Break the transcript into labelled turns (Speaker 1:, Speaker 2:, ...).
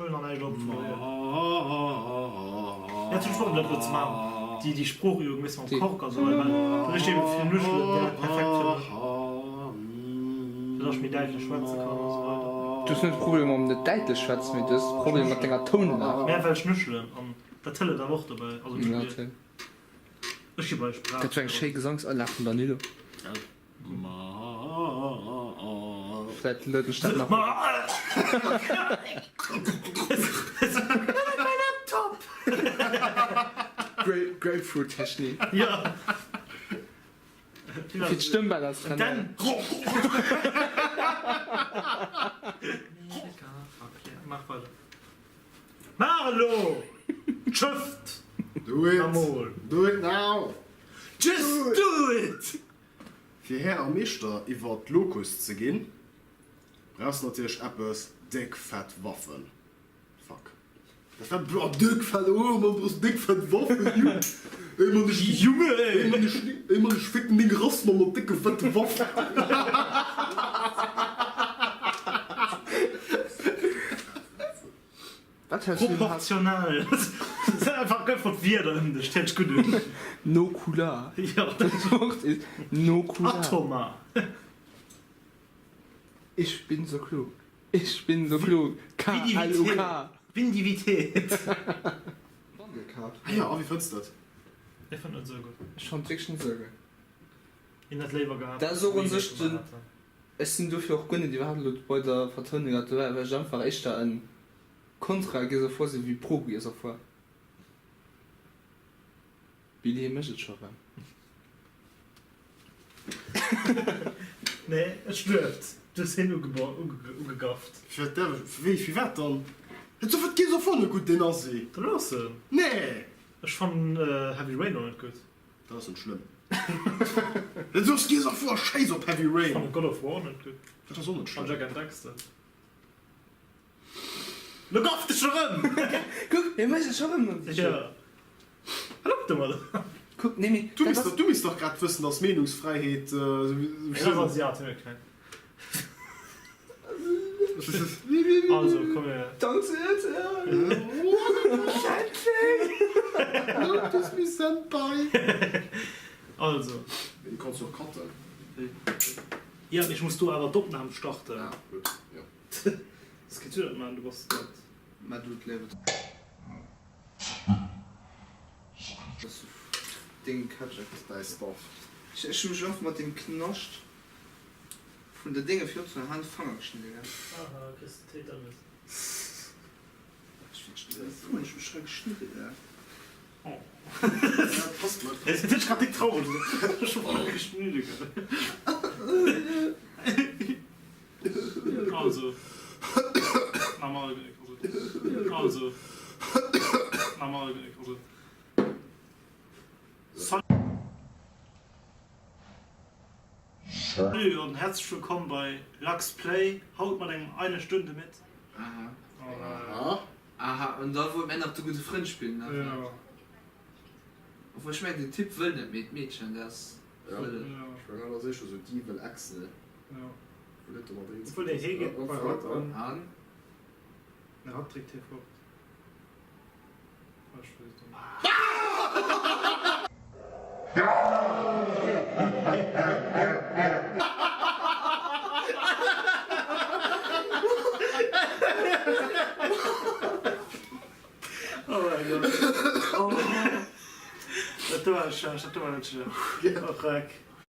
Speaker 1: huelen nach näischt op vun dohier. Ja, zum Beispill dat do ze maachen, déi déi Sproochübung, weess de, mam Kork a sou weider, well ech eben fir Nuschelen, dat ass perfekt fir mech, fir dass ech méi däitlech schwätze kann a sou weider.
Speaker 2: Du hues net e Problem mam net däitlech schwätzen, mee du hues e Problem mat denger Tounlag.
Speaker 1: Mä well ech nuschelen an dat hëlleft awer och dobäi, also
Speaker 2: Ja, okay.
Speaker 1: ech gi bei Sprach.
Speaker 2: Dat war eng schéi Gesangsanlag vum Danilo. Vläit lueden ech dat nach. Grapefruit-Technik. Fir d'Stëmmbänner ze trainéieren.
Speaker 1: Maach elo! Schëfft!
Speaker 3: Do it! Do it now!
Speaker 1: Just do it!
Speaker 3: Fir Här a Meeschter iwwer d'Locus ze ginn, brauchs de natierlech eppes déck fett Waffen. Fuck. Dat war boah déck fett, oh Mann, du brauchs déck fett Waffen, Jung. Ey Mann, ech,
Speaker 1: Junge, ey!
Speaker 3: Ey Mann, ech, ey Mann, ech fécken deng Rass, Mann, mat décke fette Waffen.
Speaker 2: Wat häls du
Speaker 1: Proportional. Sinn einfach einfach d'Wierder ëm dech, dat hört sech gutt un.
Speaker 2: Nokular.
Speaker 1: Jo.
Speaker 2: Das Wort ist Nokular.
Speaker 1: Atomar.
Speaker 2: Ich bin so klug. Ich bin so klug. K-L-U-K.
Speaker 1: Vindivität.
Speaker 2: Wandelkaart.
Speaker 3: Ah jo, a wéi fënns de et?
Speaker 1: Ech fannen et esou gutt.
Speaker 2: Ech fannen et wierklech net esou gutt.
Speaker 1: Hien hätt léiwer gehat,
Speaker 2: Dat ass och un sech den. Ech sinn dofir och guer net iwwerhaapt elo bei der Vertounung dat dobäi, well ech einfach éischter en Kontra Gears of War sinn wéi pro Gears of War. Billy, hie mécht et scho rem.
Speaker 1: Nee, ech duerft. Du hues hien ugegafft.
Speaker 3: Firwat däerf ech? Wéi, firwat dann? Et sou fënnt Gears of War net gutt, deen Assi.
Speaker 1: Da looss en.
Speaker 3: Nee!
Speaker 1: Ech fannen Heavy Rain och net gutt.
Speaker 3: Dat ass net schlëmm. Dat ass Gears of War, schäiss op Heavy
Speaker 1: Ech
Speaker 3: Rain.
Speaker 1: fannen God of War net gutt.
Speaker 3: Dat ass och net
Speaker 1: An
Speaker 3: schlëmm.
Speaker 1: Jak and Daxter. Lo gaff dech erëm!
Speaker 2: Kuck, hie mécht et scho rëm.
Speaker 1: Jo. Hal op domadder.
Speaker 2: Kuck, nee, mee
Speaker 3: Du
Speaker 2: dat
Speaker 3: misst
Speaker 2: ass.
Speaker 3: du misst dach grad wëssen, dass Meenungsfräiheet
Speaker 1: Eng ass Asiatin, huet keng. Also, komm hier.
Speaker 2: Danz et!
Speaker 3: Notice me Senpai!
Speaker 1: Also.
Speaker 3: Mee du kanns jo och cutten.
Speaker 1: Jo, mee ech muss do awer d'Opnam starten.
Speaker 3: Ah, gutt, jo.
Speaker 1: Das kannst du net man, du bass net.
Speaker 2: Mä du d'Liewen. Ass deng Ketchup.
Speaker 3: Däi Stuff.
Speaker 2: Ech hu mech einfach mat dem Knascht vun der Dénge fir opzemaachen an de Fanger geschnidde gell.
Speaker 1: Aha, kriss de Tetanus.
Speaker 2: Wou hunn ech mech hei geschnidde gell?
Speaker 1: Oh.
Speaker 3: Passt net.
Speaker 1: Dat huet grad déck traureg gesot. Ech hu mech geschnidde gell. Also. Normal also. Normal also. Salut an herzlech wëllkomm bei Lux Play, haut mat engem Eine Stunde mit.
Speaker 2: Aha.
Speaker 3: Aha.
Speaker 2: Aha, an da wollt mir nach de gudde Frënd spillen, ne?
Speaker 1: Ja.
Speaker 2: Obwuel ech mengen den Typ wëll net méi d'Meedchen, dat ass
Speaker 3: Ja,
Speaker 2: wëll.
Speaker 3: ech mengen dat ass éischter sou d'Evil Ex, ne?
Speaker 1: Ja.
Speaker 3: Wou net domat eens
Speaker 1: Obwuel hie geet bei hatt an.
Speaker 2: An?
Speaker 1: Ne, hatt dréckt hie fort. Ah, ech weess et net. Oh mein Gott. Dat do war net schlecht, dat do war net schlecht. Oh Dreck.